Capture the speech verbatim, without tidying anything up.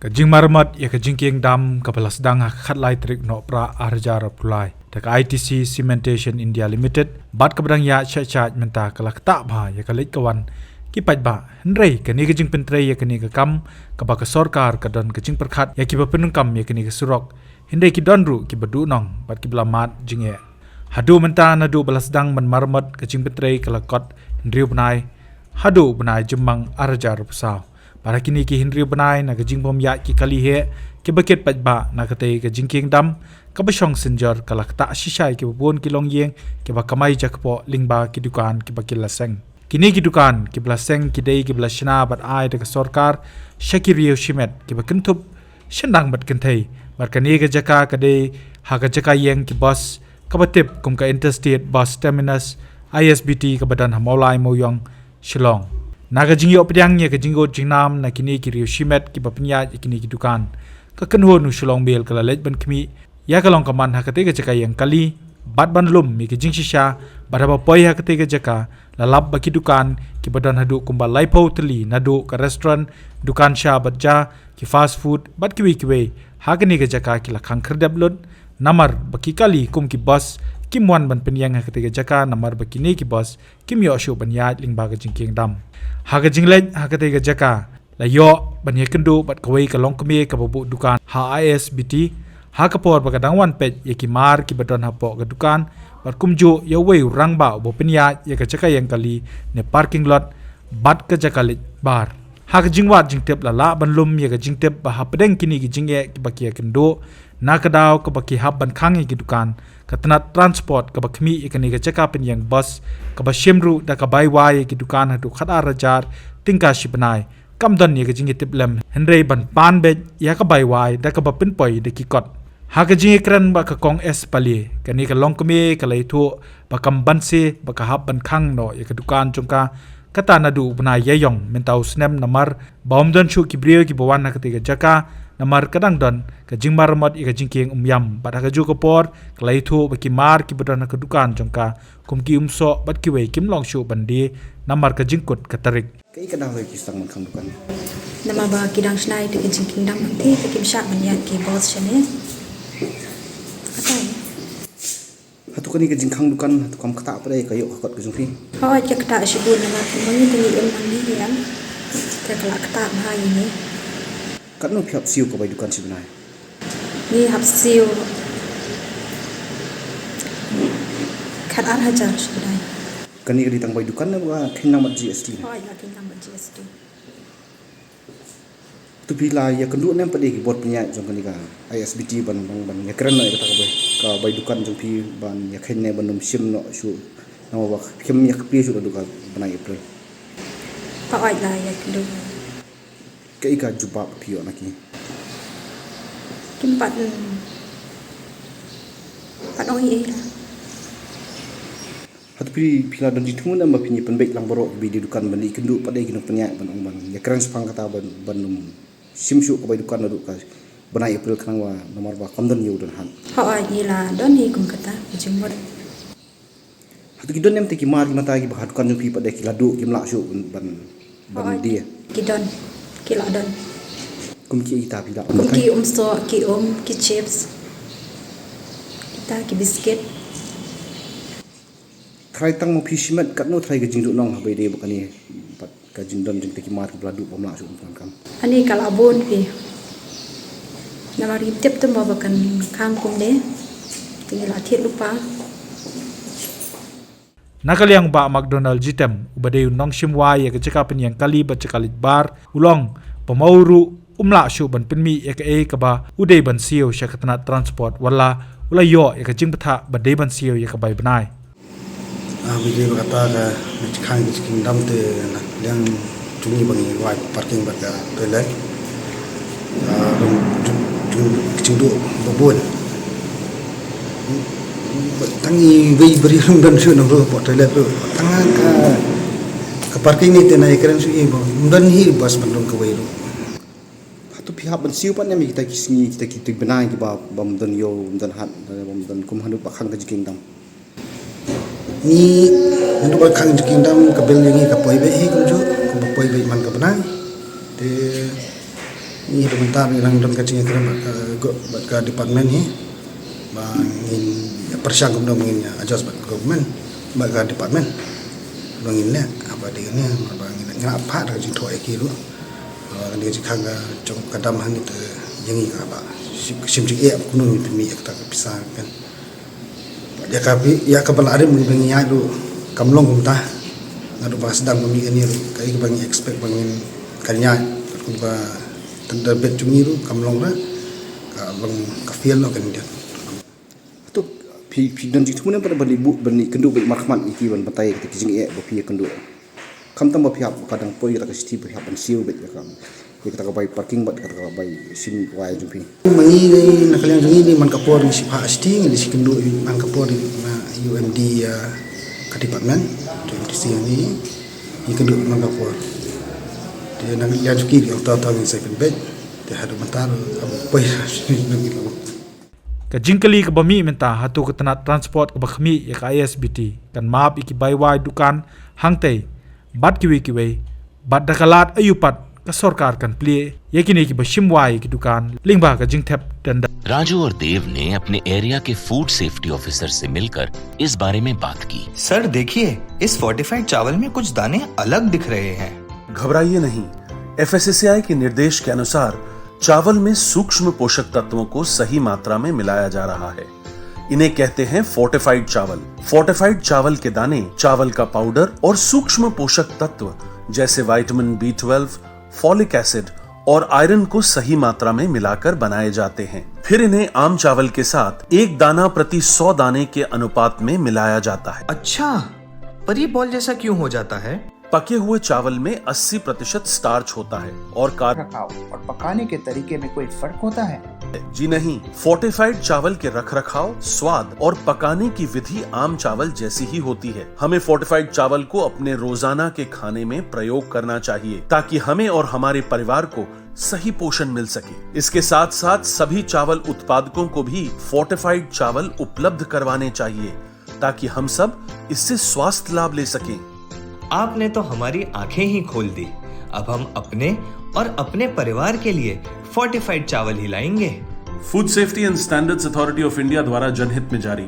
Ka jingmaramot ïa ka jingkieng dam kaba la sdang ha ka khatlai tarik Nohprah arhajar arphew lai da ka I T C Cementation India Limited bad kaba dang ïaid shah shah mynta ka la ktah bha ïa ka leit ka wan ki paidbah. Hynrei kane ka jingpyntrei ïa kane ka kam kaba ka sorkar ka don ka jingpyrkhat ïa kiba pyndonkam ïa kane ka surok, hynrei ki don ruh kiba duhnong bad kiba la mad jingeh. Haduh mynta naduh ba la sdang ban maramot ka jingpyntrei ka la kot hynriew bnai haduh u bnai Jymmang arhajar arphew saw. Bad ha kine ki hynriew bnai na ka jingbym ïaid ki kali heh kiba kit paidbah na katei ka jingkieng dam kaba shong synjor ka la ktah shisha ïa kiba bun ki longïing kiba kamai jakpoh lyngba ki dukan kiba ki la seng. Kine ki dukan kiba la seng ki dei kiba la shna bad ai da ka sorkar sha ki riew shimet kiba kynthup shynrang bad kynthei. Bad kane ka jaka ka dei ha ka jaka ïeng ki bus kaba tip kum ka Interstate Bus Terminus, I S B T, kaba don ha Mawlai Mawiong, Shillong. Na ka jingïoh pdiang ïa ka jingud jingnam na kine ki riew shimet kiba pynïaid ïa kine ki dukan, ka kynhun u Shillong Mail ka la leit ban khmih ïa ka long ka man ha katei ka jaka ïeng kali bad ban lum ïa ka jingshisha. Bad haba poi ha katei ka jaka la lap ba ki dukan kiba don haduh kumba laiphew tylli, naduh ka restaurant, dukan sha bad ja, ki fast food bad kiwei kiwei, ha kane ka jaka ki la khang khyrdep lut. Namar ba ki kali kum ki bus kim wan ban pynïeng ha katei ka jaka namar ba kine ki bus kim ïoh shuh ban ïaid lyngba ka jingkieng dam. Ha ka jingleit ha katei ka jaka la ïoh ban ïakynduh bad kawei ka longkmie kaba buh dukan ha I S B T ha ka por ba ka dang wan peit ïa ki mar kiba don hapoh ka dukan bad kumjuh ïa uwei u rangbah uba pynïaid ïa ka jaka ïeng kali ne parking lot bad ka jaka leit bar. Ha ka jingwad jingtip la lah ban lum ïa ka jingtip ba hapdeng kine ki jingeh kiba ki ïakynduh, na ka daw kaba ki hap ban khang ïa ki dukan, ka tnat transport kaba khmih ïa kane ka jaka pynïeng bus kaba shim ruh da ka bai wai ïa ki dukan haduh khatar hajar tyngka shi bnai kam don ïa ka jingïatiplem, hynrei ban pan beit ïa ka bai wai da kaba pynpoi da ki kot. Ha ka jingïakren bad ka Kong S Palie, kane ka longkmie ka la ïathuh ba kam banse ba ka hap ban khang noh ïa ka dukan jong ka, kata naduh u bnai Ïaïong mynta u snem namar ba ym don shuh ki briew kiba wan ha katei ka jaka namar ka dang don ka jingmaramot ïa ka jingkieng umïam. Bad ha kajuh ka por ka la ïathuh ba ki mar kiba don ha ka dukan jong ka kum ki umsoh bad kiwei kim long shuh ban die namar ka jingkut ka tarik. Kaei ka daw ba ki sdang ban khang dukan? Namar ba ki dang shna ïa ka jingkieng dam, te kim shah ban ïaid ki bus shane. Katai. Hato kane ka jingkhang dukan hato kam ktah pat ïa ka ïoh ka kot ka jong phi? Hooid, ka ktah shibun namar kumne te ngi im hangne, ngi im. Te ka la ktah bha ïa ngi. Katno phi hap siew ka bai dukan shi bnai? Ngi hap siew khatar hajar shi bnai. Kane ka dei tang bai dukan ne ba ka kheiñ lang bad G S T ne? Hooid, la kheiñ lang bad G S T. To phi la ïakynduh ne em pat ïa ki bor pynïaid jong kane ka I S B T ban, ban, ban ïakren noh ïa kata ka bai, ka bai dukan jong phi ban ïakheiñ ne ban ym shim noh shuh, namar ba phim ïa ka plie shuh naduh ka bnai April? Hooid, la ïakynduh. Kaei ka jubab phi ïoh na ki? Kim pat, pat ong ei ei la. Hato phi, phi la don jingthmu ne em ba phin ïa pynbeit lang baroh ki bai die dukan ban ïakynduh pat ïa ki nongpynïaid ban ong ban ïakren shaphang kata ban, ban ym shim shuh ka bai dukan naduh ka bnai April khnang ba namar ba kam don ïa u don hat? Hooid, ngi la don hi kum kata ka jingmut. Hato ki don ne em te ki mar ki mata kiba ha dukan jong phi pat de ki la duh kim lah shuh ban, ban die? Hooid, ki don, ki la don. Kum kiei kita phi lah? Kum ki umsoh, ki um, ki chips, kita ki biscuit. Tharai tang ma phi shimet, katno tharai ka jingduhnong haba ïadei bad kane pat ka jingdon jong kita ki mar kiba la duh bym lah shuh ban pyndonkam? Ani ka la bun phi. Namar ngim tip te mo ba kan khang kumne. Te ngi la thied lypa. Na ka liang Bah McDonald Jitem, uba dei u nongshim wai ïa ka jaka pynïeng kali bad jaka leit bar, u la ong ba ma u ruh um lah shuh ban pynmih ïa kaei kaba u dei ban siew sha ka tnat transport, wat la u la ïoh ïa ka jingbthah ba dei ban siew ïa ka bai bnai. Ah, bad dei ba kata ka, ka jingkhang ka jingkieng dam te na liang jong ngi ba ngi wai parking bad ka toilet. Ah, dang jing, jing, jingduh ba bun. Tang iwei i briew ruh ym don shuh na ruh hapoh toilet ruh. Tang ka, ka parking ne te nai kren shuh i ba ym don hi bus ban rung kawei ruh. Hato phi hap ban siew pat ne em ïa kita ki sngi, kita ki bnai kiba bym don ïew, bym don hat, bym don kum haduh ba khang ka jingkieng dam? Ngi, naduh ba khang jingkieng dam ka bill ïa ngi ka poi beit hi kumjuh, kumba poi beit man ka bnai. Te Ngi ruh mynta ngi dang don ka jingïakren bad ka, bad ka department hi ba ngin pyrshang kumno ngin ïa adjust bad government, bad ka department ba ngin leh ba dei ne ba ngin ngin ap pat ka jingthoh ïa ki ruh. Ba ngin jingkhang ka jong ka dam hangne te ïa ngi ka ba shim jingeh kumno ngin pynmih ïa kata ka pisa kan. Ïa ka ïa ka ba la rim ba ngi ïaid ruh kam long kumta. Naduh ba sdang ba ngi ïa ni ruh kaei kaba ngi expect ba ngin kan ïaid kumba tender bid jong ngi ruh kam long ra ka long ka fail noh kan ïa. To phi phi don jingthmu ne ba ba ni bu ba ni kynduh ba markhmat ïa ki ban batai ki jingeh ba phi kynduh. Khamtam ba phi hap ka dang poi kata ka city ba phi hap ban siew bad ka ïa kata ka bai parking bad kata ka bai shim wai jong phi. Ma ngi dei na ka liang jong ngi dei man ka por ngi shim ha city ngi dei shi kynduh man ka por na U M D ka department to M T C ngi ngi kynduh man ka por. Te na ka liang jong ngi dei ong ta ta ngi sai pynbeit te haduh mynta am poi. Ka jingkylli kaba mih mynta hato ka tnat transport kaba khmih ïa ka I S B T kan map ïa ki bai wai dukan hangtei bad kiwei kiwei bad da ka lad aïu pat ka sorkar kan plie ïa kine kiba shim wai ïa ki dukan lyngba ka jingthep denda. Raju और देव ने अपने एरिया के food safety officer से मिलकर इस बारे में बात की। सर देखिए, इस फोर्टिफाइड चावल में कुछ दाने अलग दिख रहे हैं। घबराइए नहीं, एफएसएसएआई के निर्देश के अनुसार चावल में सूक्ष्म पोषक तत्वों को सही मात्रा में मिलाया जा रहा है। इन्हें कहते हैं फोर्टिफाइड चावल। फोर्टिफाइड चावल के दाने, चावल का पाउडर और सूक्ष्म पोषक तत्व जैसे vitamin B twelve, folic acid और आयरन को सही मात्रा में मिलाकर बनाए जाते हैं। फिर इन्हें आम चावल के साथ एक दाना प्रति सौ दाने के अनुपात में मिलाया जाता है। अच्छा, पर ये बॉल जैसा क्यों हो जाता है? पके हुए चावल में अस्सी प्रतिशत स्टार्च होता है और कार्ब रखाव और पकाने के तरीके में कोई फर्क होता है? जी नहीं, फोर्टिफाइड चावल के रखरखाव, स्वाद और पकाने की विधि आम चावल जैसी ही होती है। हमें फोर्टिफाइड चावल को अपने रोजाना के खाने में प्रयोग करना चाहिए ताकि हमें और हमारे परिवार को सही पोषण मिल सके। इसके साथ साथ सभी चावल उत्पादकों को भी फोर्टिफाइड चावल उपलब्ध करवाने चाहिए ताकि हम सब इससे स्वास्थ्य लाभ ले सकें। आपने तो हमारी आंखें ही खोल दी। अब हम अपने और अपने परिवार के लिए फोर्टिफाइड चावल ही लाएंगे। Food Safety and Standards Authority of India द्वारा जनहित में जारी।